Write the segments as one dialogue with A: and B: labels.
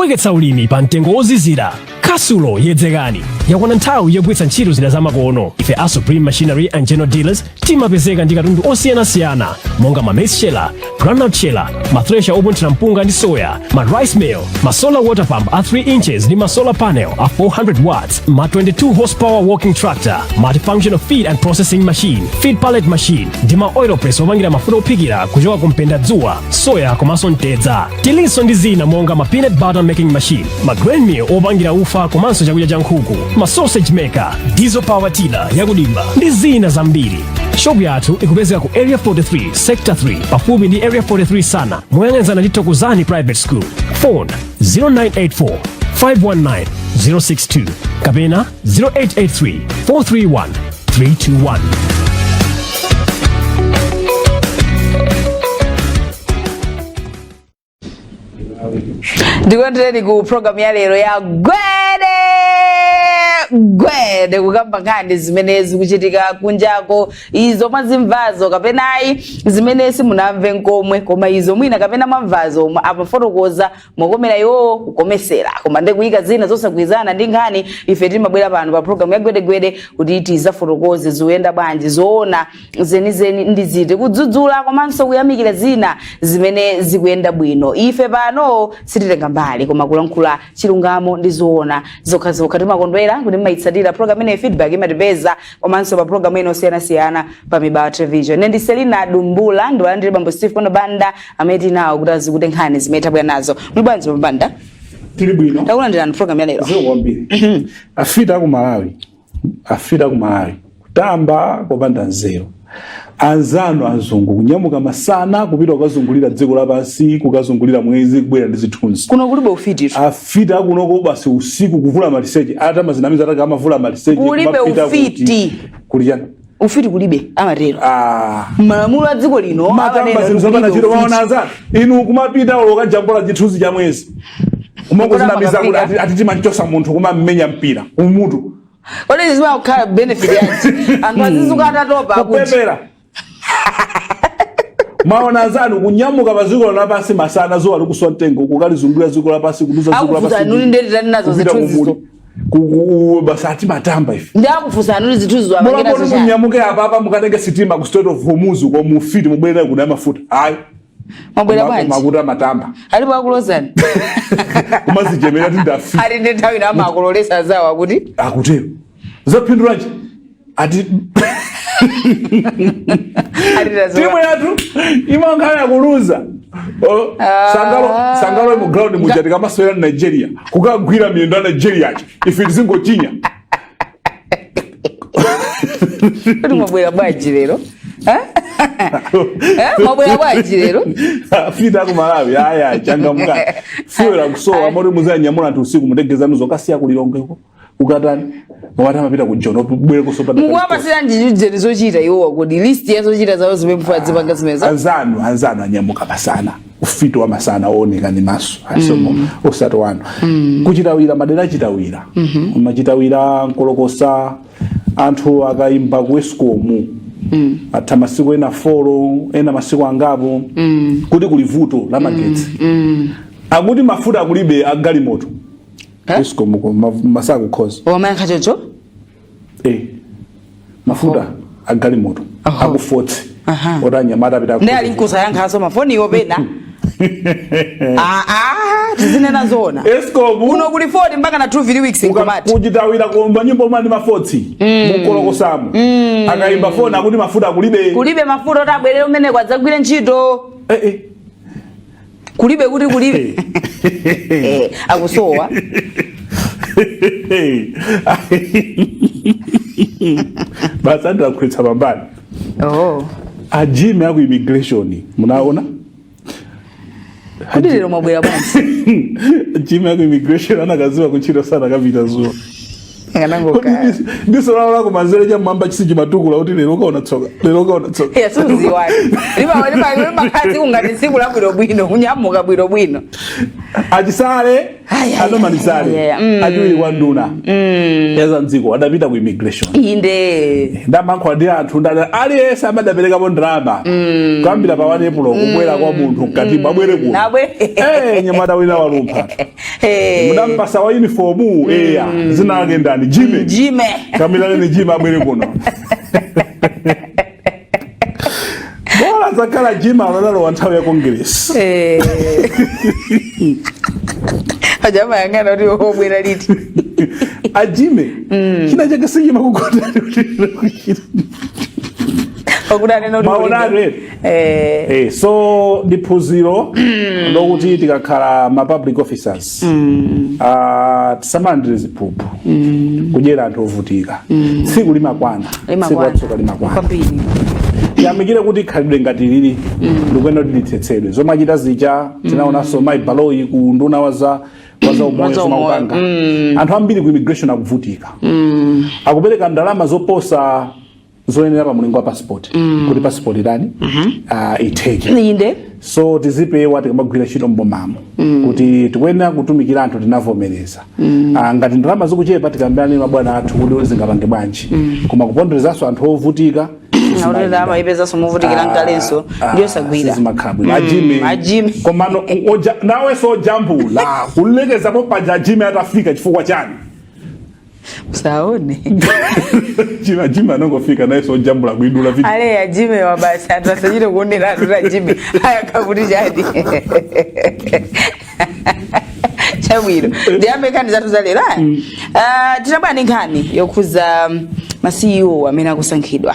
A: Kupweketsa ulimi pa mtengo wozizira. Kasulo yedzekani, yakwana nthawi yogwiritsa ntchito zida zamakono. Ife a Supreme Machinery and General Dealers timapezeka ndi katundu osiyanasiyana monga ma maize sheller, groundnut sheller, ma thresher opunthira mpunga ndi soya, ma rice mill, ma solar water pump a 3 inches ndi ma solar panel a 400 watts, ma 22 horsepower walking tractor, multifunctional feed and processing machine, feed pallet machine ndi ma oil press opangira mafuta ophikira kuchoka ku mpendadzuwa, soya komanso mtedza. Tilinso ndi zina monga ma peanut butter making machine, ma grain mill opangira ufa komanso chakudya cha nkhuku, ma sausage maker, diesel power tiller yakudimba ndi zina zambiri. Shopu yathu ikupezeka ku Area 43, Sector 3, pafupi ndi Area 43 sana, moyang'anizana ndi Thokozani Private School. Phone 0984 519 062 kapena 0883 431 321.
B: Ndikulandireni ku program ya lero ya Gwede Gwede, kukamba nkhani zimene zikuchitika kunjako, izo mwazimvazo kapena ayi, zimene simunamve nkomwe, koma izo mwina kapena mwamvazo amafotokoza mokomera iwowo kukomesera, koma nde kuyika zina zosagwirizana ndi nkhani. Ife timabwera pano pa program ya Gwede Gwede kuti tizafotokoze zikuyenda bwanji, zoona zenizeni ndi ziti, kudzudzula komanso kuyamikira zina zimene zikuyenda bwino. Ife pano sititenga mbali, koma kulankhula chilungamo ndi zoona zokhazokha. Timakondwera kuti mmayitsatira program imeneyi, feedback imatipeza komanso pa program ina osiyanasiyana pa Mibawa Television. Ine ndi Selina Dumbula, ndiwalandire bambo Steve Kono Banda amene tili nawo kuti azikute nkhani zimene tabwera nazo. Muli bwanji, bambo Banda?
C: Tili bwino.
B: Takulandirani program ya lero.
C: Zikomo kwambiri. Afiti aku Malawi, afiti aku Malawi kutamba kopanda nzeru. Anzanu azungu kunyamuka masana kupita kukazungulira dziko lapansi, kukazungulira mwezi, kubwera ndi zithunzi.
B: Kuno kulibe ufititu.
C: Afiti akunoko basi usiku kuvula maliseche, atamazinamiza ataka amavula maliseche.
B: Kulibe
C: kumapita
B: ufiti.
C: Kuli chani?
B: Ufiti kulibe, amatero
C: Ah.
B: malamulo a dziko lino.
C: Matamba
B: Amanena
C: zinthu
B: kuti
C: zopanda
B: kulibe
C: ntchito.
B: ufiti.
C: Maona anzanu inu kumapita olo kajambula chithunzi cha mwezi, kumangozinamiza kuti ati timanchosa munthu, kumammenya mpira umutu.
B: Kodi zimakhala benefit yanji? Anthu azizuka atatopa kuti
C: Kupepera. Maona anzanu kunyamuka pa dziko lapansi masana, zuwa likuswa mtengo, kukalizungulira dziko lapansi, kuduza dziko
B: Akufunsa
C: lapansi,
B: nuli ndeti tani nazo
C: kupita
B: zithunzizo.
C: kumuli. Basi atimatamba ife.
B: Ndi akufunsa nuli zithunzizo apange
C: Mulangoni
B: nazo chani?
C: Munyamuke apapa mukatenge sitima ku Strait of Hormuz kwa mufiti, mubwerere kuda mafuta ayi.
B: Mwabwera bwanji?
C: Makuti amatamba.
B: Alipo akulozani.
C: Kumazichemera kuti ndafi.
B: Ali ndi nthawi ina amakulolesa zawo akuti
C: Akutero zaphindulanji ati
B: Ali nazo.
C: Timu yathu imankhala yakuluza. Oh, sangalo sangalo mu ground muja tikamasewera ndi Nigeria, kukagwira miyendo ya Nigeria aja, ife tizingochinya.
B: Kuti mwabwera bwanji lero? Eh? Eh, mwabwera bwanji lero?
C: Afiti aku Malawi aya changamuka, fuel akusowa, moti muzanyamula anthu usiku mutegezanu zokasiya kulilongeko ukatani, mukati amapita ku John bwere kusopanda.
B: Mukuwapasira njijujeni zochita iwowa? Kodi list ya zochita zawo zimene mfuwa zipanga zimenezo?
C: Anzanu anyamuka masana, ufiti wa masana ooneka ndi maso asomo, osati wanu. Kuchitawira, madera achitawira, machitawira nkolokosa, anthu akayimba ku Escom atha masiku ena 4, ena masiku angapo, kuti kuli vuto la magetsi, akuti mafuta akulibe agalimoto.
B: Eh?
C: Escom masakukhoza.
B: Wamayankha chocho?
C: Eh, mafuta agalimoto akufotsi oti anyamata apita.
B: Ndi ali nkusayankhaso mafoniwo pena. Aa, tizinena zoona.
C: Escom.
B: Kuno kuli 40 mpaka na 2 3 weeks nkumati.
C: Kuchitawira manyumba omwe ndi mafotsi, mukolokosamu, akayimba foni akuti mafuta akulibe.
B: Kulibe mafuta oti abwerere umeneko adzagwire ntchito.
C: Eh, eh.
B: Kulibe kuti kulibe. Eh, akusowa.
C: Basi andilakhwitsa pambali.
B: Oh.
C: Ajime aku immigration munaona?
B: Kodi lero mwabwera bwanji?
C: Jime aku immigration anakaziwa kuntchito sana kapita zuwa.
B: Akanangokhala.
C: Diso lawo lako manzere cha mwamba chisi chimatukula kuti lero ukaona tsoka, lero ukaona tsoka.
B: Ya suziwani. Limakhala tsiku ngati tsiku la bwinobwino, kunyamuka bwinobwino.
C: Achisale.
B: Ai, ai,
C: A Norman Chisale
B: ai, ai, ai.
C: achiwiri kwa nduna ya za mdziko adapita ku immigration. Ndamayankhula ndi anthu, ndati aliyense amadaperekapo ndalama kuyambira pa 1 April kubwera kwa munthu mkati abwere kuno.
B: Nabwe.
C: Eh, nyamata wina walumpha. Mudampasa wa uniform, eya, zina lake ndani? Jime.
B: Jime.
C: Kamilane Jime abwere kuno. Bola zakhala Jime analowa nthawi ya Congress.
B: Ajama yang'ana kuti obwera liti.
C: Ajime china chake sichimakukonda.
B: Pakuti anena kuti
C: Maonano. So ndi phunziro lokuti tikakhala ma public officers, tisamalandire ziphuphu kudyera anthu ovutika. Tsiku limakwana, tsiku latsoka limakwana.
B: Kwambiri.
C: Tiyamikire kuti khalidwe ngati lili ndikuyenda kuti lithetsedwe. Zomwe achita zija, tinaonanso mayi Baloyi ku nduna waza umoyo,
B: Waza
C: zomwe
B: umoyo.
C: akupanga. Anthu ambiri ku immigration akuvutika, akupereka ndalama zoposa zoyenera pa mulingo wa passport kuti passport itani, itheke. So tizipewa tikamagwira ntchito mbomamo kuti tikuyenera kutumikira anthu, tinavomereza. Ngati ndalama zikuchepa, tikambirane mabwana athu kuti zingapange bwanji, koma kuponderezanso anthu ovutika
B: Akuti ndalama ipezanso muvutikira nkalenso, ndiyo sagwira.
C: Sizimakhala bwino. Ajime.
B: Ajime.
C: Komano nawenso ojambula kulekezapo paja Ajime atafika, chifukwa chani?
B: Usaone.
C: Jime, Ajime anangofika, nayenso ojambula kuidula video.
B: Ale ajime wabasi, anthu asachite kuonera anthu kuti ajime ayakha kuti chani. Chabwino, ndiyambe nkhani zathu za lero aya. Tinabwera ndi nkhani yokhuza ma CEO amene akusankhidwa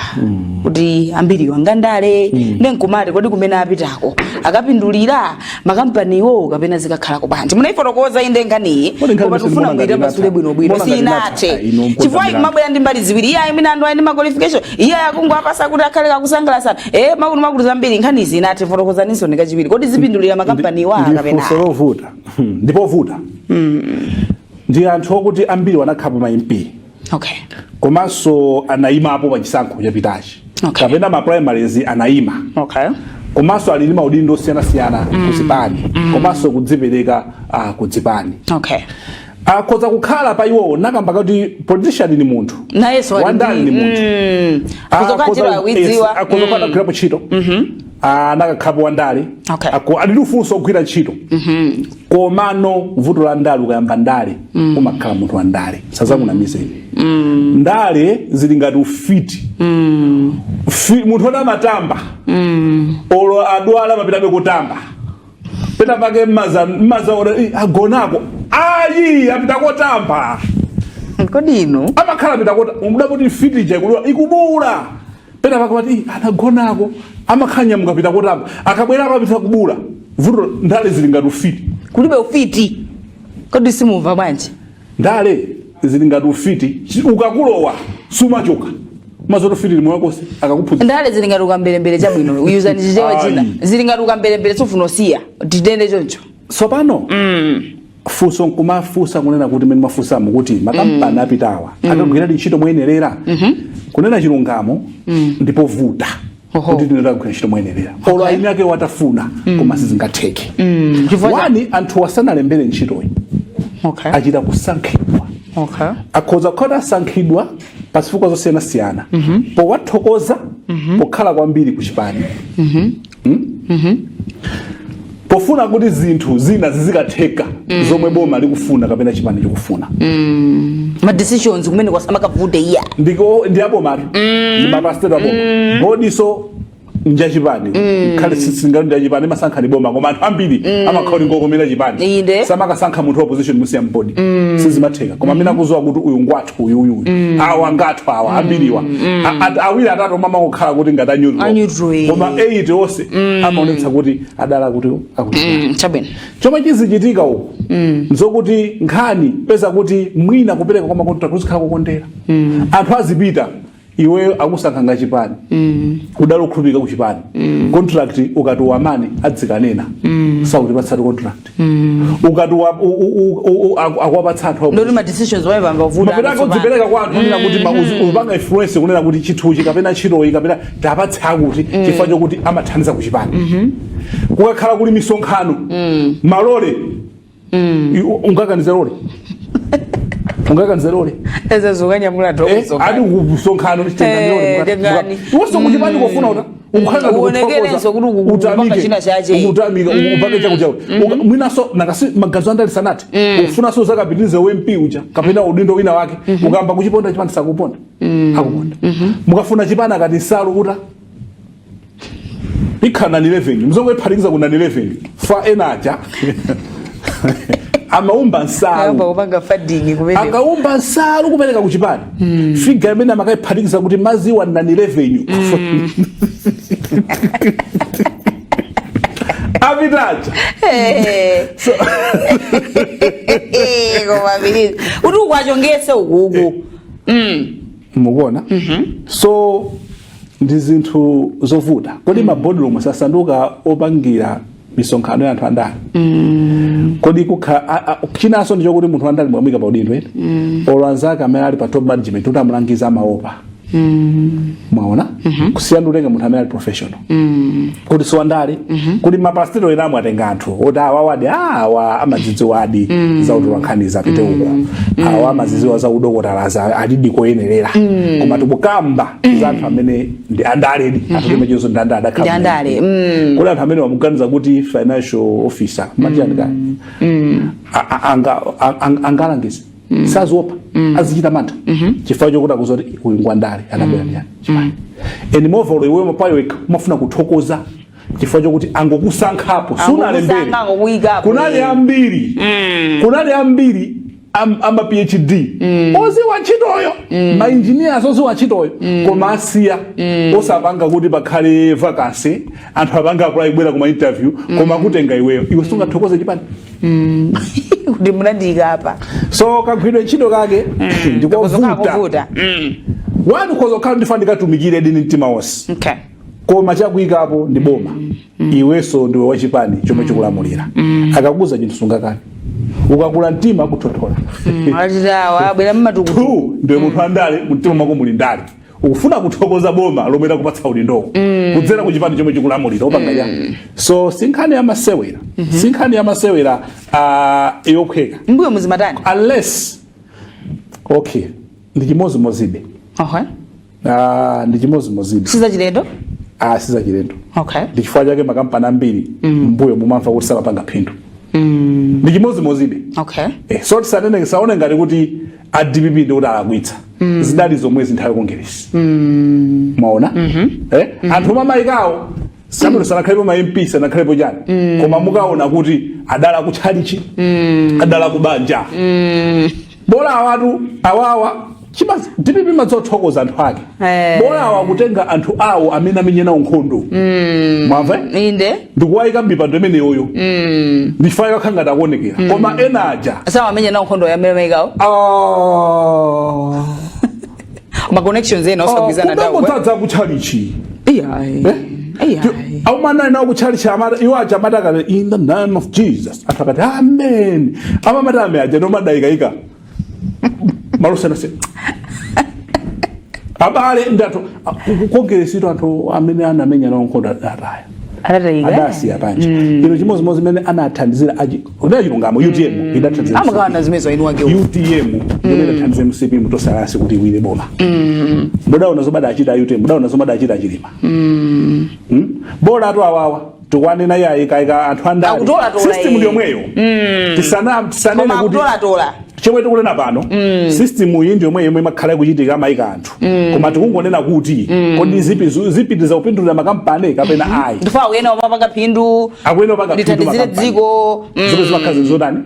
B: kuti ambiriwa ngandale, ndi nkumati kodi kumene apitako akapindulira makampaniwo kapena zikakhalako bwanji? Munayifotokoza inde nkhaniyi,
C: Kodi nkhani
B: koma
C: imene
B: tikufuna
C: mbona ngati
B: muyitabasule
C: inatha?
B: bwinobwino.
C: Mbona ngati inatha?
B: Sinathe,
C: Ino mkonza
B: chifukwa
C: milandu.
B: ikumabwera ndi mbali ziwiri. Iye ayimene anthu ali ndi ma qualification, iye akungowapasa kuti akhale kakusangalasana, makuti makuti zambiri. Nkhanizi inathe, fotokozaninso ndi kachiwiri. Kodi zipindulira makampaniwa
C: Ndi
B: kapena?
C: funso lovuta. Ndipovuta. Ndi anthu okuti ambiri wanakhapo ma MP komanso anayimapo pa chisankho chapitachi kapena ma primaries anayima, komanso ali ndi maudindo osiyanasiyana kuzipani, komanso kudzipereka kuzipani. Akhoza kukhala pa iwowo nakamba kuti politician ni munthu,
B: nayenso ali
C: wandale ni munthu.
B: Akhoza kukhala ntchito akuidziwa.
C: Akhoza kukhala agwirapo ntchito, anakakhapo wandale. Ali ndi ufulu ogwira ntchito, komano vuto la ndale, ukayamba ndale umakhala munthu wa ndale, sazakunamizeni. Ndale zili ngati ufiti. Munthu oti amatamba, olo adwala amapitabe kutamba. Pena pake mmazaona agonako, ayi, apita kotamba.
B: Kodi inu
C: Amakhala apita kota mudapo kuti mfiti ija ikudwala, ikubula, pena pake pati anagonako, amakhala nyamuka pita kotamba, akabwera apita kubula. Vuto, ndale zili ngati ufiti.
B: Kulibe ufiti, kodi simumva bwanji?
C: Ndale zili ngati ufiti. Ukakulowa sumachoka, mazoti ufiti limwe wakonse akakuphunzitsa.
B: Ndale zili ngati ukambelembere. Chabwino, uyuzani Chichewa china.
C: Ayi.
B: Zili ngati ukambelembere, sufuna usiya, titende choncho.
C: Tsopano funso nkumafunsa kunena kuti mene mafunsamu kuti makampani apitawa akagwiradi ntchito moyenerera, kunena chilungamo ndipovuta kuti tinatagwira ntchito moyenerera olo aini ake watafuna, koma sizingatheke.
B: Chifukwa
C: Wani, anthu asanalembere ntchitoyi, achita kusankhidwa. Akhoza kukhala asankhidwa pa zifukwa zosiyanasiyana, powathokoza pokhala kwambiri ku chipani, Pofuna kuti zinthu zina zizikatheka zomwe boma likufuna kapena chipani chikufuna.
B: Ma decisions kumene kwasamakavute iya.
C: Ndiko ndi abomatu, ndi ma parastatal aboma, bodiso njachipani, khale singalo njachipani, imasankha ndi boma, koma anthu ambiri amakhala kuti ngokomera chipani. Samakasankha munthu wa opposition musiya mbodi, sizimatheka. Koma amene akuziwa kuti uyu ngwathu, uyu, uyu, uyu, awa ngathu, awa ambiriwa, awiri atatu omwe amangokhala kuti ngati
B: A neutral,
C: a neutral, koma 8 onse amaonetsa kuti adala kuti akuchipani.
B: Chabwino.
C: Chomwe chizichitika uku nzokuti nkhani peza kuti mwina kupereka kwa ma contract kuzikhala kukondera. Anthu azipita, iweyo akusankha nga chipani, udali okhulupirika ku chipani, contract ukati wamane adzikanena sakutipatsatu contract, ukati akuwapatsa anthu
B: Ndoti ma decisions wayipamba kuvuta.
C: Mapita
B: anthu tsopano.
C: akudzipereka kwa anthu kunena kuti upanga influence kunena kuti chinthuchi kapena ntchitoyi kapena tapatse akuti chifukwa chokuti amathandiza kuchipani. Kukakhala kuli misonkhano, malole Ungakanize lole, ungakanize lole.
B: Ezazukanyamula.
C: Adi kusonkhano.
B: Eh, tengani.
C: Iwonso kuchipani kofuna uta ukukhala
B: Uonekerenso kuti ukupanga china chache.
C: Utamika, upange chako chawe. Mwinaso nakasi magazo andali sanati ukufunanso zakapitirize u MP uja kapena udindo wina wake. Ukamba kuchiponda chipani, sakuponda, akuponda. Mukafuna chipani akati nsalu uta ikhala ni 11 mzongo iphatikiza kuna ni 11 fa enaja amaumba nsalu.
B: Ayamba kupanga funding kumene.
C: Akaumba nsalu kupereka kuchipani, figure imene amakayiphatikiza kuti maziwa nani revenue apitaja.
B: Koma pilizi kuti ukwachongese ukuku.
C: Mukuona? So ndi zinthu zovuta. Kodi ma boardroom sasanduka opangira misonkhano ya anthu andale? Kodi kukha chinanso ndichokuti munthu wandale mwamwika pa udindo ene, olo anzake amene ali pa top management kuti amulangiza amaopa. Mwaona kusiyana utenga munthu amene ali professional kuti siwandale, kuti mapasitero ena amwe atenga anthu oti awa wadi, awa amadzidziwa adi za utola nkhani zapite uku, awa amadzidziwa za udokotala za alidi koyenerera. Koma tikukamba za anthu amene ndi andaledi, anthu timechezo ndi andale.
B: Ndi andale.
C: Kodi anthu amene wamuganiza kuti financial officer machiyani kaya angalangize? Saziopa, azichita mantha chifukwa chokuti akuza kuti uyu ngwandale, anabwera ndiyani chipani. And moreover, iwe payo wekha umafuna kuthokoza chifukwa chokuti angokusankhapo, sunalembere.
B: Angokusankha, angokuyikapo.
C: Kunali ambiri, kunali ambiri ama PhD oziwa ntchitoyo, ma engineers oziwa ntchitoyo, koma asiya osapanga kuti pakhale vacancy, anthu apanga apply kubwera kuma interview, koma kutenga iweyo, iwe sungathokoze chipani
B: kuti munandiyika apa?
C: So kagwidwe ntchito kake ndikovuta.
B: Kovuta.
C: Wanu ukhoza kukhala ndifa ndikatumikire dini mtima wonse, koma chakuyikapo ndi boma. Iwenso ndiwe wachipani chomwe chikulamulira. Akakuza chinthu sungakani, ukakula mtima kuthothola.
B: Atitawa abwera mmatukutuku.
C: Two, ndiwe munthu andale, mumtima mwako muli ndale, ukufuna kuthokoza boma lomwe lakupatsa udindowo kudzera ku chipani chomwe chikulamulira, upanga chani? So si nkhani yamasewera, si nkhani yamasewera yophweka.
B: Mbuyo muzimatani?
C: Unless, okay, ndi chimozimozibe. Ndi chimozimozibe.
B: Sizachilendo?
C: Ah, sizachilendo. Ndi chifukwa chake makampani ambiri mbuyo mumamva kuti samapanga phindu. Ndi chimozimozibe. So tisanene, saone ngati kuti a DPP ndi kuti alakwitsa. Zidali zomwe zinthawi Kongeresi. Mwaona? Anthu mamayikawo samene sanakhalepo ma MP, sanakhalepo chani, koma mukaona kuti adala kutchalichi, adala kubanja. Bola awatu awawa chima DPP madzothokoza anthu ake. Bola awa kutenga anthu awo amene amenye nawo nkhondo. Mwamva?
B: Inde.
C: Ndikuwayika mipando imeneyoyo, ndifaa kakhala ngati akuonekera, koma ena aja
B: samamenya nawo nkhondo yamene mayikawo.
C: Ah.
B: Ma connections ena osagwizana ndawo.
C: Kudangodzadza kutchalichi.
B: Iyayi. Iyayi.
C: Aumanali nawo kutchalichi amata iwo aja amati akati "In the name of Jesus," anthu akati "Amen," amamati ame aja nomadayikayika malusenase abale ndatu kongeresito anthu amene anamenya nawo nkhondo ataya.
B: Adatayika.
C: Adasiya panja. Ino chimodzimodzi imene anathandizira kunena chilungamo, UTM idathandizira.
B: Amakawana zimenezo inu wake.
C: UTM imene idathandiza MCP mutosalasi kuti iwine boma. Mudaona zomwe adachita UTM, mudaona zomwe adachita Chilima. Bola atu awawa tikwanena iyayi kaika anthu andale.
B: Akutolatola.
C: System ndiyomweyo. Tisanene
B: koma
C: kuti
B: akutolatola.
C: Chomwe tikunena pano, system iyi ndi yomwe yomwe imakhala ikuchitika, amayika anthu, koma tikungonena kuti kodi zipi zipitiza kupindulira makampani kapena ayi?
B: Ndifa akuyena omapanga phindu.
C: Akuyena opanga phindu
B: lithandizire
C: makampani.
B: dziko.
C: Zomwe zimakhala zotani,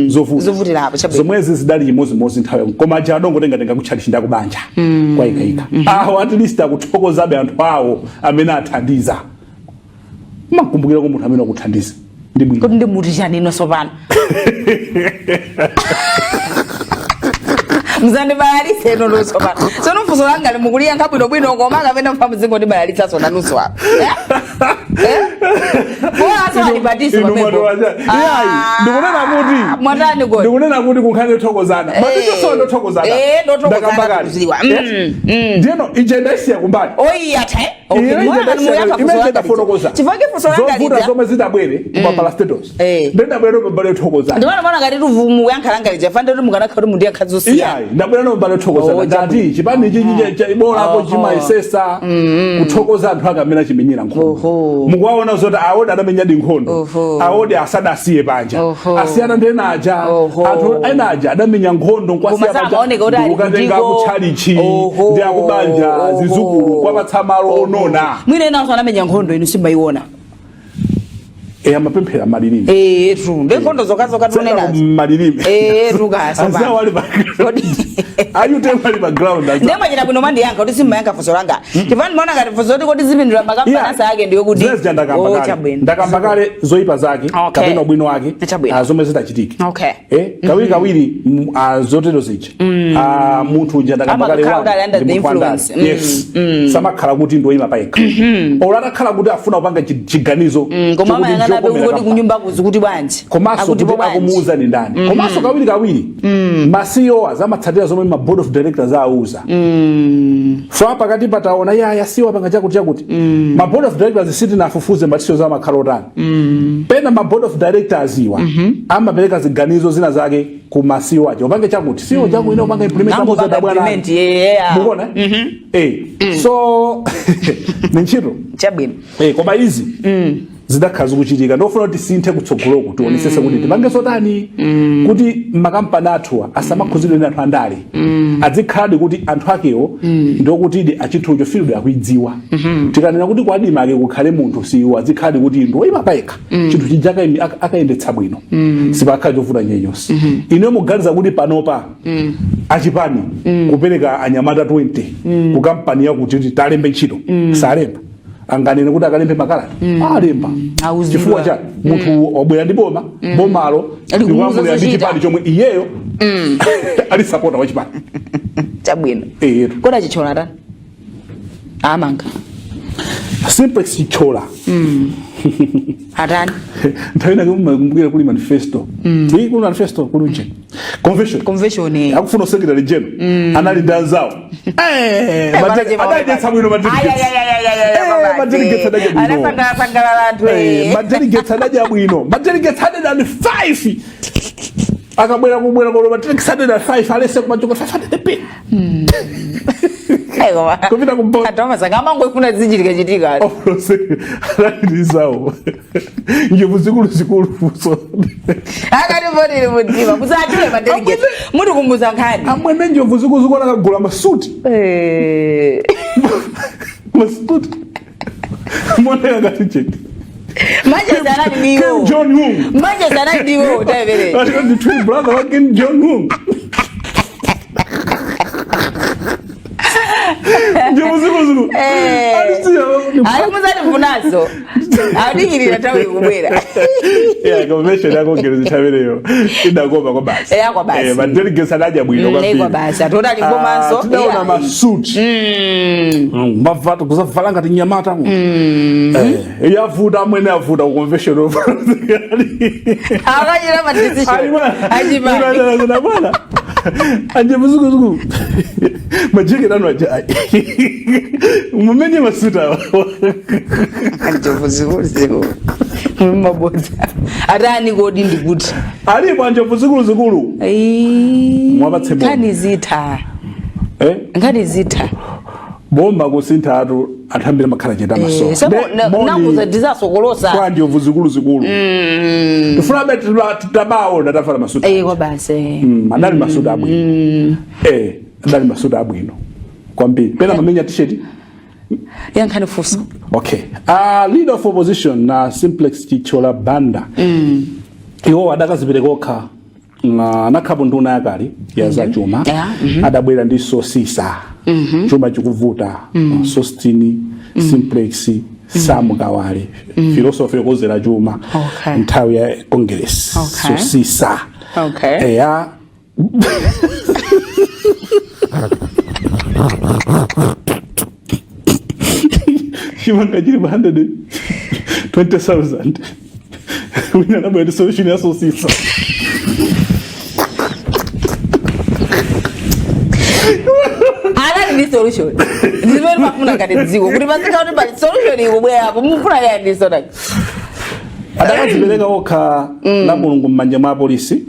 C: zovuta.
B: Zovutirapo, chabwino.
C: Zomwezi zidali chimodzimodzi nthawi, koma aja adongotengatenga kutchalichi ndakubanja kwayikayika. Awo at least akuthokozabe anthu awo amene athandiza. Makumbukira ko munthu amene akuthandiza ndi bwino.
B: Kuti ndi muti chani inonso pano muzandibalalitse ino nonso pano. Tsono funso langa limukuliyankha bwinobwino, koma kapena mfa muzingondibalaritsaso nanunso apa? Eh? Bora aso alipatisi
C: Inu
B: pamwepo.
C: mwatola cha- Iyayi, ndikunena kuti
B: Mwatani kodi?
C: Ndikunena kuti kunkhani yothokozana, matichosowa ndothokozana.
B: Eh, ndothokozana
C: Ndakamba kale.
B: kuziwa.
C: Yes. Ndiyeno ije ndaisiya kumbali.
B: Oyi athe. Okay,
C: Ine
B: mwana muyankha funso
C: imene
B: langa
C: ndafotokoza
B: lija. Chifukwa funso langa
C: zovuta
B: lija.
C: zomwe zidabwere kuma parastatals, ndendabwera mbali yothokozana.
B: Ndimana mwana ngati tuvumu yankha langa lija fande kuti mukanakhala kuti mundiyankha zosiyana.
C: Iyayi, ndabwera no mbali yothokozana.
B: Oh,
C: Ndati chipani ichi bolako chimayesesa kuthokoza anthu ake amene achimenyera nkhondo. Mukuwaona zoti aodi adamenyadi nkhondo. Aodi asadasiye panja. Asiyana ndi ena aja. Anthu ena aja adamenya nkhondo nkwasiya
B: Koma
C: panja,
B: samaoneka kuti ali
C: ndikukatenga
B: kutiko.
C: kutchalichi ndi akubanja, zizukulu, kwapatsa malo onona.
B: Mwina inanso anamenya nkhondo inu simbayiona.
C: E, amapemphera malilime.
B: Eh, true. Ndi nkhondo zokazoka tunenazo.
C: Malilime.
B: Eh, tukaso.
C: Anzawo ali pa ayute ali pa ground anzawo.
B: Ndemwachita bwino mandiyankha kuti simmayankha funso langa. Chifukwa ndimaona ngati funso kuti kodi zipindula makampani ake ndiyo kuti.
C: Zimene zija ndakamba
B: Oh,
C: kale.
B: chabwino.
C: Ndakamba kale zoyipa zake kapena ubwino wake,
B: Chabwino.
C: zomwe zitachitike.
B: Okay.
C: Kawiri kawiri zotero zija, munthu uja ndakamba kale
B: Amakhala kuti ali under
C: ndi
B: the
C: munthu wandale.
B: influence.
C: Yes, samakhala kuti ndoyima payekha, olo atakhala kuti afuna kupanga chiganizo
B: Koma
C: chokuti
B: amayang'ana
C: nchokomera
B: kuti
C: kampani.
B: kunyumba kuzi kuti bwanji.
C: Komanso
B: Akutipo
C: kuti
B: bwanji.
C: akumuuza ni ndani. Komanso kawiri kawiri ma CEO azamatsatira zomwe ma board of directors auza. Fa pakati pataona yaya CEO apanga chakuti chakuti, ma board of directors sitinafufuze ma CEOs amakhala otani. Pena ma board of directors iwa amapereka ziganizo zina zake ku ma CEO aja, upange chakuti, CEO chaku ine upanga implement.
B: Angopanga
C: Amuza bwana.
B: implement, yeah.
C: Mukuona? So ni ntchito.
B: Chabwino.
C: Koma izi zidakhala zikuchitika. Ndofuna kuti tisinthe kutsogoloku, tionesese kuti tipange zotani kuti makampani athuwa asamakhuzidwe ndi anthu andale, adzikhaladi kuti anthu akewo ndokutidi achinthucho field akuidziwa. Tikanena kuti kwa ADMARC kukhale munthu CEO, adzikhaladi kuti ndoyima payekha, chinthu chija akayendetsa bwino, sipakhala chovuta nyenyonse. Ine muganiza kuti panopa achipani kupereka anyamata 20 ku kampani yakuti kuti talembe ntchito, salemba? Anganene kuti akalembe makalata, alemba.
B: Auzidwa.
C: Chifukwa cha munthu wabwera ndi boma, bomalo
B: Ali kumuuza
C: likulamulira ndi
B: zochita.
C: chipani chomwe iyeyo ali supporter wa chipani.
B: Chabwino.
C: Eyetu.
B: Kodi aChithyola tani, amanga?
C: Simplex Chithyola
B: Atani?
C: Nthawi inake mumakumbukira kuli manifesto. Iyi kuli manifesto, kuli uje convention.
B: Convention.
C: Akufuna secretary general, anali ndi anzawo. Adadyetsa bwino madelegates. Madelegates adadya bwino.
B: Anasangalatsangalala anthu.
C: Madelegates adadya bwino, madelegates 105 akabwera kubwera kolo, madelegates 105 alese kumachoka 500 p kupita kumpoto.
B: Anthu amasanga amangoifuna zichitika chitika.
C: Analizawo njovu zikulu zikulu fuso.
B: Akati votili mumtima musatule madelegates, mutikumbuza nkhani.
C: Amwene, njovu zikulu zikulu akagula masuti. Masuti moneka ngati chete.
B: Manchester anali ndiwo.
C: Kim Jong Un.
B: Manchester anali ndiwo taimene.
C: Alikuwa ndi twin brother wa Kim Jong Un. Njovu zikulu zikulu. Alisiya.
B: Ali musatifunaso, adikirira nthawi ikubwera.
C: Yeah, convention ya Congress nthawiyo idakoma kwa basi.
B: Eh, kwa basi.
C: Madelegates adadya bwino kwambiri.
B: Kwa basi. Atoti ali ngomanso.
C: Ah, tidaona masuti. Mavata kuzavala ngati nyamata. Yavuta amwene, yavuta ku convention of.
B: Akachita ma decision achipani.
C: Bwana anje zukuzuku majeketi anu aja mumenye masuti awa.
B: Njovu zikulu zikulu, mabodza atani kodi? Ndikuti
C: Alipo anjovu zikulu zikulu. Mwapatse boma.
B: Nkhani zitha.
C: Eh?
B: Nkhani zitha.
C: Bomba kusintha atu anthu ambiri amakhala chenda maso.
B: Nakuza tizasokolosa.
C: Kwa njovu zikulu zikulu tifuna tabaona tavala masuti.
B: Kwa basi.
C: Anali masuti abwino, adali masuti abwino kwambiri, pena mamenya t-shirt.
B: Yankhani funso.
C: Okay, leader of opposition na Simplex Chithyola Banda, iwo adakazipereka okha na anakhapo nduna yakale ya zachuma. Adabwera ndi sosisa chuma chikuvuta, Sostini Simplex Sam Kawale, philosophy yokozera chuma. Nthawi ya Congress. Sosisa. Eya. Chimanga chili pa 20,000. Wina anabwera ndi solution ya sosisa.
B: Anali ndi solution. Zimene mafuna ngati dziko kuti pasika kuti pali solution ikubwerapo, mufuna yani sona?
C: Adakadzipereka okha la Mulungu m'manja mwa apolisi.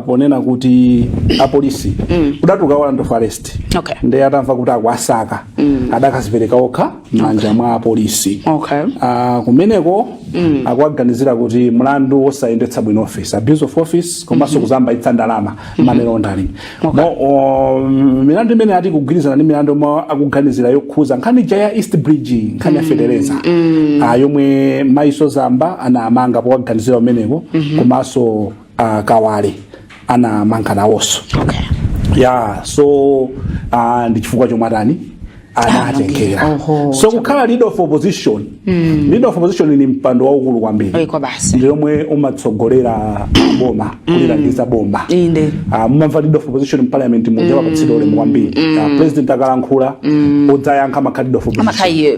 C: Ponena kuti apolisi kudatuka warrant of arrest. Ndiye atamva kuti akuasaka, adakazipereka okha m'manja mwa apolisi. Kumeneko akuwaganizira kuti mlandu wosayendetsa bwino office, abuse of office, komanso kuzambaitsa ndalama, money laundering. Milandu imene ati kugwirizana ndi milandu yomwe akuganizira yokhuza nkhani ija ya East Bridge, nkhani ya fetereza, yomwe Maiso Zamba anamanga powaganizira umeneko, komanso Kawale anamanga nawonso. Ya, so ndi chifukwa chomwe atani, anatengera. So kukhala leader of opposition, leader of opposition ni mpando waukulu kwambiri.
B: Kwa basi.
C: Ndi lomwe umatsogolera boma, kulilangiza boma. Mumamva leader of opposition parliament muja wapatsidwa ulemu kwambiri. President akalankhula, udzayankha amakhala leader of opposition.
B: Amakhayiye.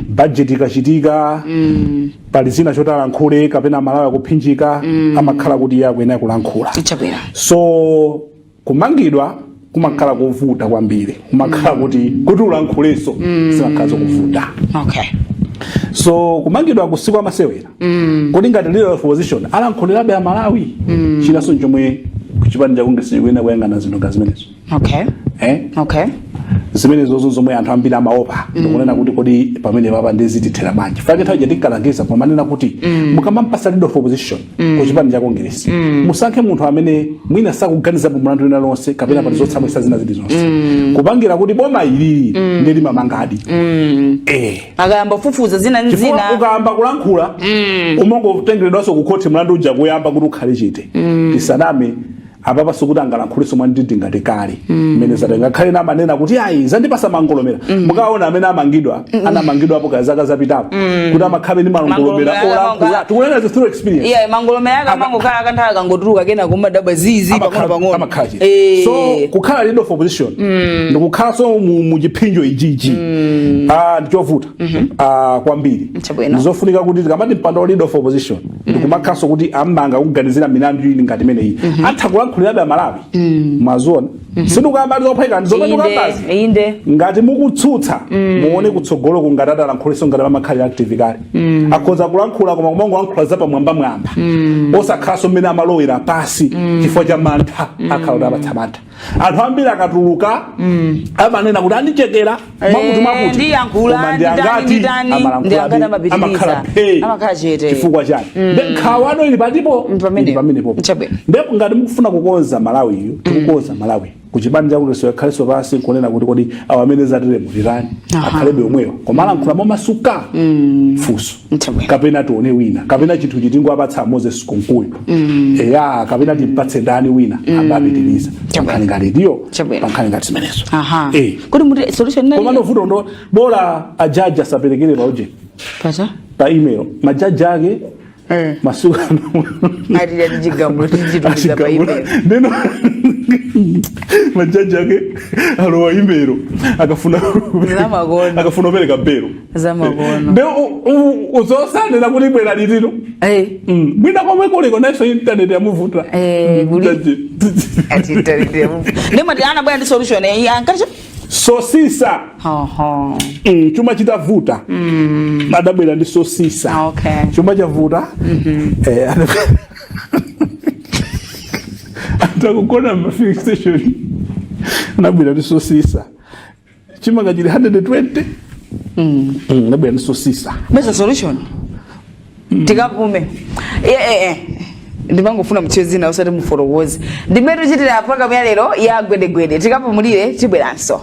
C: Budget ikachitika, pali zina choti alankhule kapena Malawi akuphinjika, amakhala kuti iye akuyenera kulankhula. So kumangidwa kumakhala kovuta kwambiri, kumakhala kuti ulankhulenso zimakhala zokuvuta. So kumangidwa kusiku amasewera. Kodi ngati leader of opposition alankhulirabe Amalawi? Chinanso chomwe kuchipani cha Congress chikuyenera kuyang'ana zinthu nga zimenezo. Eh?
B: Okay.
C: Zimenezozo zomwe anthu ambiri amaopa, ndikunena kuti kodi pamene papa ndizitithera bwanji? Fake nthawi tinkalangiza pomanena kuti mukamampasa leader of opposition ku chipani cha Congress, musankhe munthu amene mwina sakuganizapo mlandu wina lonse kapena pali zotsamwisa zina zilizonse, kupangira kuti boma ilili ndi limamangadi.
B: Akayamba kufufuza zina ndi
C: Chifukwa
B: zina.
C: ukayamba kulankhula, umangotengeredwanso ku khoti, mlandu uja kuyamba kuti ukhale chete. Tisaname apapa, sikuti angalankhulenso mwandidi ngati kale mmene zatenga. Ngakhale namanena kuti ayi, zandipasa mangolomera, mukaona amene amangidwa, anamangidwapo kaya zaka zapitapo, kuti amakhabe ndi mangolomera
B: Mangolomera.
C: olankhula. Tikunena through experience.
B: Iya, mangolomera ake amangokhala akanthawi, akangotuluka kena kumadabwa zizi pang'ono pang'ono.
C: Amakhala chete. So kukhala leader of opposition ndikukhalanso mu chiphinjo ichichi, ndichovuta kwambiri.
B: Chabwino.
C: Ndizofunika kuti tikamati mpando wa leader of opposition, ndikumakhalanso kuti amanga kuganizira milandu ili ngati imeneyi, atha kulankhulirabe Amalawi. Mwaziona, sindikuyamba zophweka, ndizomwe ndikukambazi. Ngati mukutsutsa, muone kutsogolo kungati atalankhuliso ngati amakhalira active kale. Akhoza kulankhula koma kumangolankhula zapamwambamwamba, osakhalanso mmene amalowera pasi chifukwa cha mantha. Akhala kuti apatsa mantha. Anthu ambiri akatuluka amanena kuti andichekera mwakuti mwakuti.
B: Ndiyankhula,
C: Koma ndi
B: nditani,
C: angati
B: nditani, ndi
C: amalankhula
B: angati amapitiriza.
C: amakhala phe
B: Amakhala chete.
C: Chifukwa chani? Nde nkhawano ili patipo?
B: Pamenepo.
C: Ili pamenepo.
B: Chabwino.
C: Ndipo ngati mukufuna kukonza Malawiyo, tikukonza Malawi, kuchipani chakuti akhalenso pasi nkunena kuti kodi awo amene zatere mutirani? Akhalebe omweyo koma alankhula momasuka? Funso.
B: Chabwino.
C: Kapena tione wina, kapena chinthu chitingo apatsa Moses Kunkuyu, eya, kapena timpatse ndani wina ambapitiriza.
B: Chabwino.
C: Pankhani ngati ndiyo
B: Chabwino.
C: pankhani ngati zimenezo.
B: Kodi muti solution nali?
C: Koma novuto ndo bola ajaji asaperekere pa uje
B: Pacha?
C: pa email, majaji ake masiku ano.
B: Ati ati chigamulo tichitumiza pa email.
C: Ndeno majaji ake alowa email, akafuna
B: Zamakono.
C: akafuna kupereka belo.
B: Zamakono.
C: Nde uzosanena kuti bwera litiro. Mwina komwe kuliko naso internet yamuvuta. Jaji.
B: Ati internet. Ndimati anabwera ndi solution ankati
C: Sosisa. Chuma chitavuta, adabwera ndi sosisa. Chuma chavuta, atakugona ma filling station, anabwera ndi sosisa. Chimanga chili 120. Anabwera ndi sosisa.
B: Besa solution. Tikapume. Ndimangofuna mutchule zina usati mufotokoze. Ndimene tichitira program ya lero ya gwedegwede. Tikapumulire, tibweranso.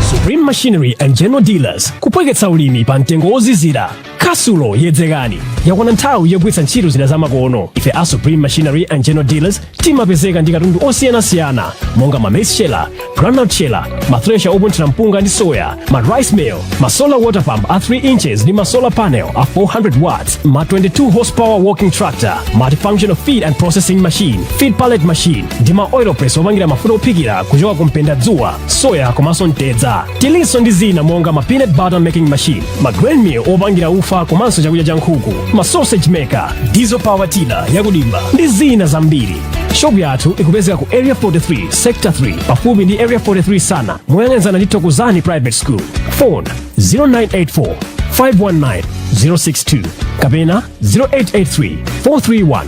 A: Supreme Machine Machinery and General Dealers, kupweketsa ulimi pa mtengo wozizira. Kasulo yedzekani, yakwana nthawi yogwiritsa ntchito zida zamakono. Ife a Supreme Machinery and General Dealers timapezeka ndi katundu osiyanasiyana monga ma maize sheller, groundnut sheller, ma thresher opunthira mpunga ndi soya, ma rice mill, ma solar water pump a 3 inches ndi ma solar panel a 400 watts, ma 22 horsepower walking tractor, multifunctional feed and processing machine, feed pallet machine ndi ma oil press opangira mafuta ophikira kuchoka ku mpendadzuwa, soya komanso mtedza. Tilinso ndi zina monga ma peanut butter making machine, ma grain mill opangira ufa komanso chakudya cha nkhuku, ma sausage maker, diesel power tiller yakudimba ndi zina zambiri. Shopu yathu ikupezeka ku Area 43, Sector 3, pafupi ndi Area 43 sana, moyang'anizana ndi Thokozani Private School. Phone 0984 519 062 kapena 0883 431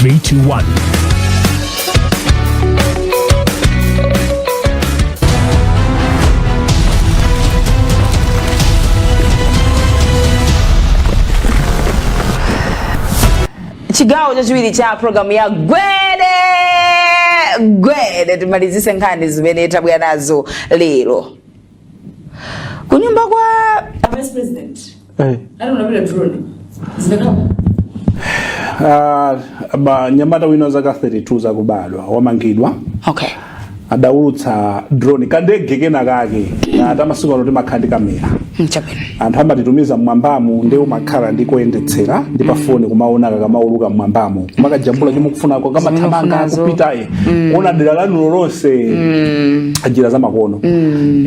A: 321.
B: Chigawo chachiwiri cha programu ya Gwede Gwede, timalizise nkhani zimene tabwera nazo lero. Kunyumba kwa vice president ali unapita drone zimekapa.
C: Ah, mnyamata wina zaka 32 zakubadwa wamangidwa. Adaulutsa drone, kandege kena kake tamasiku ano timakhala ndi kamera.
B: Chabwino.
C: Anthu amatitumiza mmwambamu, ndi umakhala ndi koyendetsera ndi pafoni kumaona kakamauluka mmwambamo, kumakajambula chomwe kufunako, kamathamanga.
B: Zimene
C: kupita kuona dera lanulo lonse. Njira zamakono,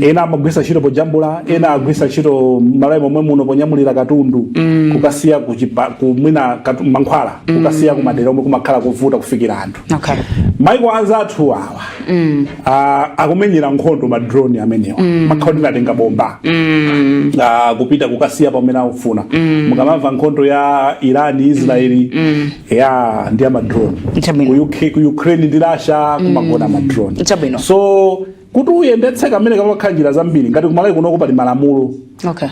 C: ena amagwisa ntchito pojambula, ena agwisa ntchito Malawi momwe muno ponyamulira katundu kukasiya kuchipa, kumwina mankhwala kukasiya kumadera omwe kumakhala kuvuta kufikira anthu. Maiko anzathu awa akumenyera nkhondo ma drone amenewa, makhala ndinatenga bomba kupita kukasiya pamene akufuna. Mukamamva nkhondo ya Iran, Israeli, ya ndi ama drone.
B: Chabwino.
C: Ku UK, ku Ukraine ndi Russia kumagona ma drone.
B: Chabwino.
C: So kuti uyendetse kamene kamakhala njira zambiri. Ngati kumalawi kunoko pali malamulo,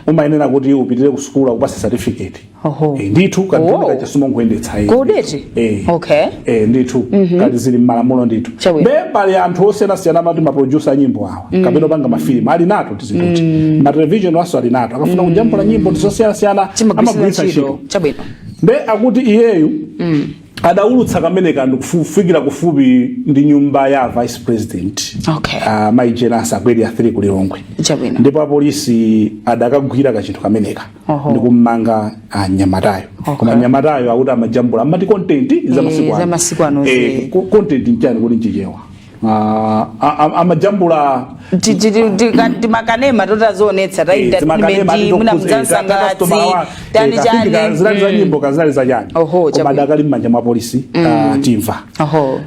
C: umayenera kuti upitire ku sukulu akupase certificate. Ndithu, ka drone kacha simongoyendetsa.
B: Kodeti?
C: Ndithu, kati zili mmalamulo ndithu.
B: Chabwino.
C: Be pali anthu osiyanasiyana amati ma producer anyimbo awa kapena opanga mafilimu ali nato tizinthuti, ma television waso ali nato, akafuna kujambula nyimbo zosiyanasiyana
B: Timagwirisira
C: amagwiritsa
B: ntchito.
C: ntchito. Nde akuti iyeyu adaulutsa kamene kandu kufikira kufupi ndi nyumba ya vice president, Mai Jane Ansah, ku Area 3 ku Lilongwe. Ndipo apolisi adakagwira kachinthu kameneka ndikummanga mnyamatayo. Koma mnyamatayo akuti amajambula, amati content za masiku ano.
B: Za masiku ano.
C: Content nchani kuti nchichewa? Amajambula.
B: Timakanema totazionetsa ta entertainment, mwina mzansangalatsi tani chani.
C: Zinali za nyimbo, kazali za chani. Koma adakali m'manja mwa polisi. Timva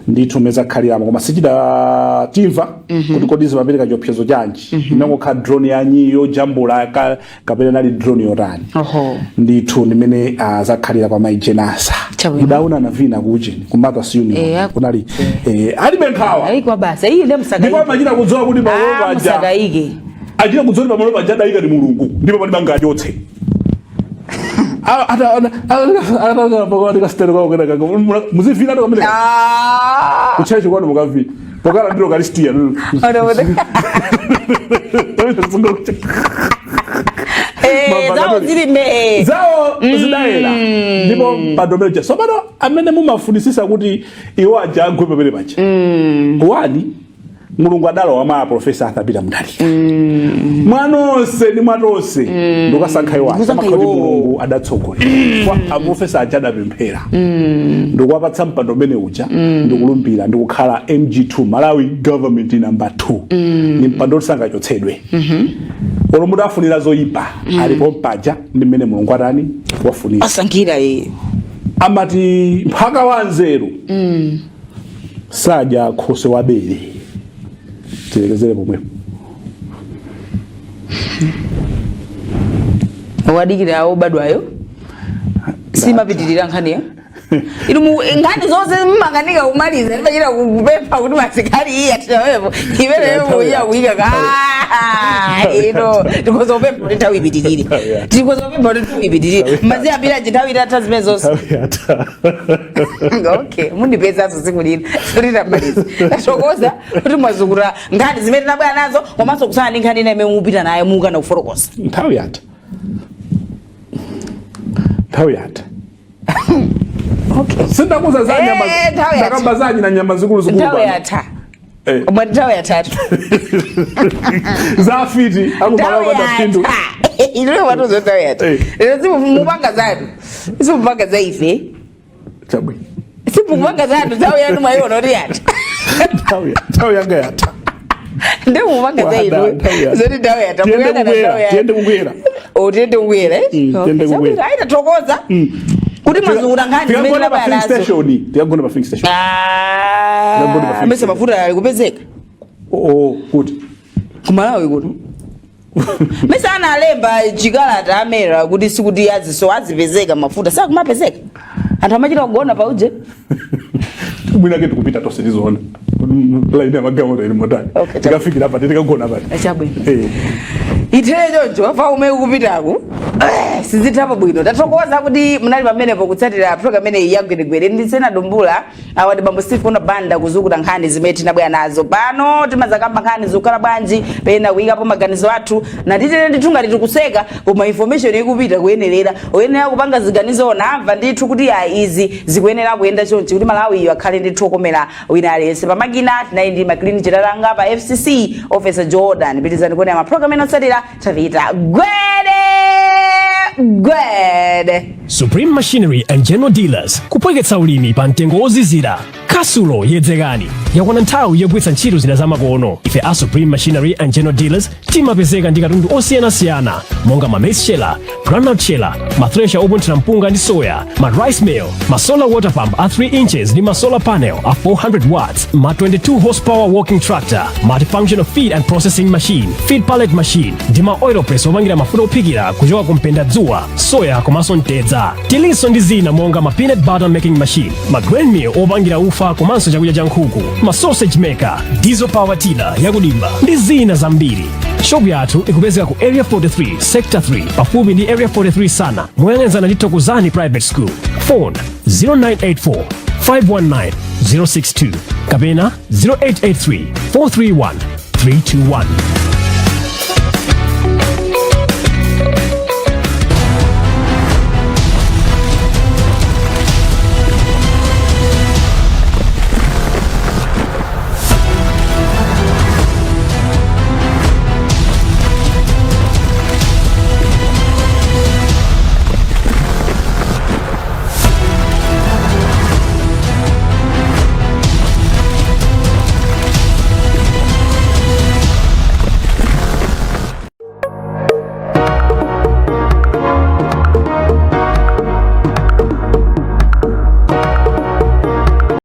C: ndithu mezakhaliramo, koma sichida timva kuti kodi zimapereka chiopsezo chanji. Inangokhala drone yanyi yojambula kapena nali drone yotani? Ndithu ndimene zakhalira kwa Mai Jane Ansah. Mudaona navina kucheni ku Mothers Union. Kunali alibe nkhawa.
B: Ayikwa basa iyi ndi
C: ndipo
B: msakaike.
C: Amachita kudziwa kuti pamalo paja
B: Musakaike.
C: Achita kudziwa kuti pamalo paja adayika ndi Mulungu, ndipo palibe angachotse. Muzivina to kamene kuchechi kwanu, mukavina pokala ndilo kalistiya.
B: Zawo zili me
C: zawo zidayera ndipo padomero. So pano amene mumafunisisa kuti iwo aja agwe pamene paja, wani Mulungu adalowa mwa Profesa Arthur Peter Mutharika, mwanonse ndi mwatonse ndikukasankha iwo aja.
B: Ndikusankha
C: Amakhala kuti
B: iwowo.
C: Mulungu adatsogolera kwa aprofesa aja, adapemphera ndikuwapatsa mpando umene uja, ndikulumbira ndikukhala MG2, Malawi Government number 2. Ni mpando oti sangachotsedwe olo mudafunira zoyipa. Alipo mpaja ndi mmene Mulungu atani wafunira.
B: Asankhira iye.
C: Amati mphaka wa nzeru sadya khoswe wa bere. Tilekezere pomwepo.
B: Wadikira obadwayo, simapitirira nkhaniyo. Inu nkhani zonse mmanganika kumaliza, ndimachita kupempha kuti masikali iye atinawepo imeneyo muya kuyika ka. Ah, ino tikhoza kupempha kuti nthawi ipitirire, tikhoza kupempha kuti nthawi ipitirire. Maziyambira nthawi itatha zimene zonse.
C: Nthawi yatha.
B: Okay, mundipezanso tsiku lina titamaliza. Tathokoza kuti mwazukula nkhani zimene tinabwera nazo, komanso kusana ndi nkhani ina imene mupita nayo mukana kufotokoza.
C: Nthawi yatha, nthawi yatha.
B: Okay.
C: Sindakuza za nyama.
B: Eh, nthawi yatha.
C: Ndakamba zanyi na nyama zikulu zikulu
B: Nthawi
C: pano.
B: yatha.
C: Eh.
B: Mwati nthawi yatatu.
C: Za afiti akumalawa
B: Nthawi
C: panda phindu.
B: yatha. Inuyo matuzo nthawi yatha.
C: Eh.
B: Lero simupanga zanu, simupanga za ife.
C: Chabwino.
B: Simupanga zanu, nthawi yanu mwayiona kuti yatha.
C: Nthawi yanga yatha.
B: Ndi mupanga za inu.
C: Wada, nthawi yatha.
B: Zoti nthawi yatha.
C: Tiyende
B: Mukuyang'ana
C: kukwera,
B: nthawi yatha.
C: tiyende kukwera.
B: Oh, tiyende kukwera, eh?
C: Mm,
B: Okay.
C: tiyende kukwera.
B: Chabwino, ayi, tathokoza kuti mwazukula nkhani zimene
C: Tikagona pa
B: tinabwera
C: filling
B: nazo.
C: station, tikagona pa filling station. Tikagona pa
B: Ah,
C: filling
B: mese mafuta ali kupezeka?
C: Oh, kuti?
B: Kumalawi kuno. Mese analemba chikalata amera kuti sikuti aziso azipezeka mafuta, sakumapezeka, anthu amachita kugona pauje.
C: Mwina ke tikupita tonse, tizoona laini ya magalimoto ili motani.
B: Okay.
C: Tikafikira pati, tikagona pati.
B: Chabwino.
C: Eh.
B: Itere choncho afa umene ukupitaku sizithapo bwino. Tathokoza kuti munali pamenepo kutsatira program imeneyi ya Gwedegwede. Ndisena dumbula awa ndi bambo Stephen Banda kuzukuta nkhani zimene tinabwera nazo pano. Timazakamba nkhani zikukhala bwanji, pena kuyikapo maganizo athu natitere ndithu ngati tikuseka, koma information ikupita kuyenerera uyenera kupanga ziganizo, namva ndithu kuti ya izi zikuyenera kuyenda chonchi kuti Malawi iyo akhale ndithu okomera wina aliyense. Pamakina tinali ndi Maclean Chilalanga, pa FCC Officer Jordan. Pitizani kuonera mapulogalamu ena otsatira. Tapita, gwede gwede.
A: Supreme Machinery and General Dealers, kupweketsa ulimi pa mtengo wozizira. Kasulo yedzekani, yakwana nthawi yogwiritsa ntchito zida zamakono. Ife a Supreme Machinery and General Dealers timapezeka ndi katundu osiyanasiyana monga ma maize sheller, groundnut sheller, ma thresher opunthira mpunga ndi soya, ma rice mill, ma solar water pump a 3 inches ndi ma solar panel a 400 watts, ma 22 horsepower walking tractor, multifunctional feed and processing machine, feed pallet machine ndi ma oil press opangira mafuta ophikira kuchoka ku mpenda dzuwa, soya komanso mtedza. Tilinso ndi zina monga ma peanut butter making machine, ma grain mill opangira ufa komanso chakudya cha nkhuku, ma sausage maker, diesel power tiller yakudimba ndi zina zambiri. Shopu yathu ikupezeka ku Area 43, Sector 3, pafupi ndi Area 43 sana, moyang'anizana ndi Thokozani Private School. Phone 0984 519 062 kapena 0883 431 321.